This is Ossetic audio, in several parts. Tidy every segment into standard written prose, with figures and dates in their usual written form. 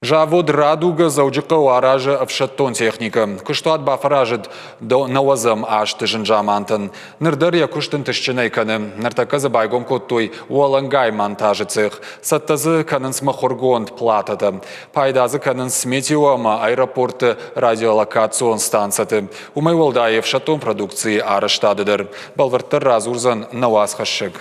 Завод «Радуга» Дзӕуджыхъӕуы аразы ӕфсӕддон техникӕ. Куыстуат бафӕразыд нӕуӕдзӕм азты зын замантӕн. Ныр дӕр йӕ куыст ӕнтыстджынӕй кӕны. Ныртӕккӕ дзы байгом кодтой уӕлӕнгай монтажы цех. Цӕттӕ дзы кӕнынц мыхуыргонд платӕтӕ. Пайда дзы кӕнынц метео ӕмӕ аэропортты радиолокацион станцӕты. Уымӕй уӕлдай ӕфсӕддон продукцийы арӕзтады дӕр. Бӕлвырддӕр радзурдзӕн нӕ уацхӕссӕг.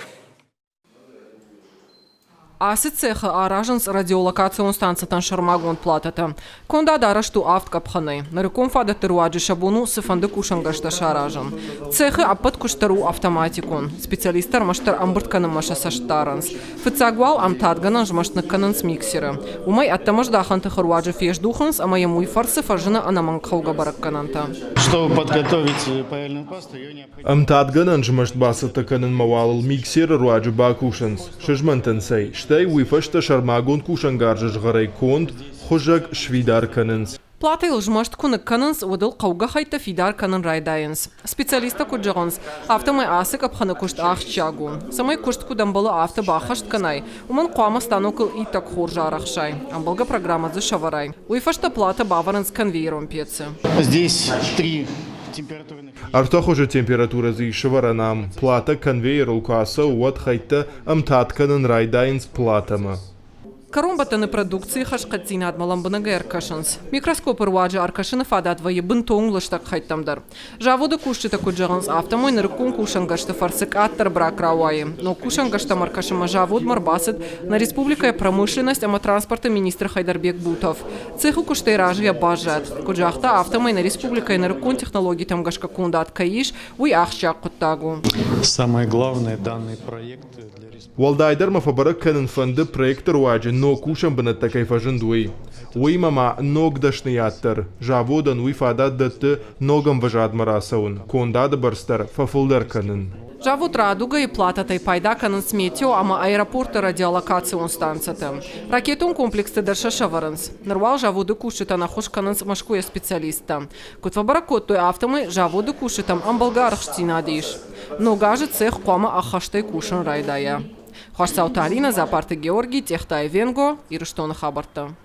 Ацы цехы аразынц радиолокацион станцӕтӕн сӕрмагонд платӕтӕ. Кондад арӕзт у авд къӕпхӕнӕй. Нырыккон фадӕтты руаджы сӕ бон у цыфӕнды кусӕнгӕрзтӕ саразын. Цехы ӕппӕт куыст дӕр у автоматикон. Специалисттӕ ӕрмӕстдӕр ӕмбырд кӕнынмӕ сӕ цӕст дарынц. Фыццаг уал ӕмтадгӕнӕн змӕст ныккӕнынц миксеры. Уымӕй ӕддӕмӕ здахӕн тыхы руаджы фездухынц ӕмӕ йӕм уый фӕрцы фӕзыны ӕнӕмӕнгхъӕугӕ бӕрӕггӕнӕнтӕ. Чтобы подготовить паяльную пасту, ее необходимо Ӕмтадгӕнӕн змӕст бацӕттӕ кӕнынмӕ уал ыл миксеры руаджы бакусынц, сызмӕнтынц ӕй, стӕй уый фӕстӕ сӕрмагонд кусӕнгарзы згъӕрӕй конд хуызӕг сфидар кӕнынц. Платӕйыл змӕст куы ныккӕнынц, уӕд ыл хъӕугӕ хӕйттӕ фидар кӕнын райдайынц. Специалисттӕ куыд зӕгъынц, афтӕмӕй ацы къӕпхӕны куыст ахсджиаг у. Цӕмӕй куыст куыд ӕмбӕлы, афтӕ баххӕст кӕнай, уымӕн хъуамӕ станокыл иттӕг хорз арӕхсай, ӕмбӕлгӕ программӕ дзы сӕвӕрай. Уый фӕстӕ платӕ бавӕрынц конвейерон пецы. Здесь три температурных Ӕртӕ хуызы температурӕ дзы ис сӕвӕрӕн ам. Платӕ конвейерыл куы ацӕуы, уӕд хӕйттӕ ӕмтад кӕнын райдайынц платӕмӕ. Кӕронбӕттӕны продукцийы хӕрзхъӕддзинадмӕ лӕмбынӕгӕй ӕркӕсынц. Микроскопы руаджы ӕркӕсыны фадат вӕййы бынтон лыстӕг хӕйттӕм дӕр. Заводы кусджытӕ куыд зӕгъынц, афтӕмӕй нырыккон кусӕнгӕрзты фӕрцы къаддӕр брак рауайы. Ног кусӕнгӕрзтӕм ӕркӕсынмӕ заводмӕ ӕрбацыд нӕ республикӕйы промышленность ӕмӕ транспорты министр Хайдарбек Бутов. Цехы куыстӕй разыйӕ баззад. Куыд загъта, афтӕмӕй нӕ республикӕйы нырыккон технологитӕм гӕсгӕ кондад кӕй ис, уый ахсджиаг хъуыддаг у. Самое главное, данный проект для Уӕлдайдӕр мӕ фӕбӕрӕг кӕнын фӕнды проекты руаджы ног кусӕн бынӕттӕ кӕй фӕзынд, уый. Уыимӕ ма ног дӕсныйад дӕр. Заводӕн уый фадат дӕтты ног ӕмвӕзадмӕ рацӕуын, кондады бӕрц дӕр фӕфылдӕр кӕнын. Завод «Радуга»-йы платӕтӕй пайда кӕнынц метео ӕмӕ аэропорты радиолокацион станцӕты. Ракетон комплексты дӕр сӕ сӕвӕрынц. Ныр уал заводы кусджытӕн ӕххуыс кӕнынц Мӕскуыйы специалисттӕ. Куыд фӕбӕрӕг кодтой, афтӕмӕй заводы кусджытӕм ӕмбӕлгӕ арӕхстдзинад ис. Ног азы цех хъуамӕ ӕххӕстӕй кусын райдайа. Хуасдзауты Алинӕ, Дзапарты Георгий, Тъехтайы Венго, Ирыстоны хабӕрттӕ.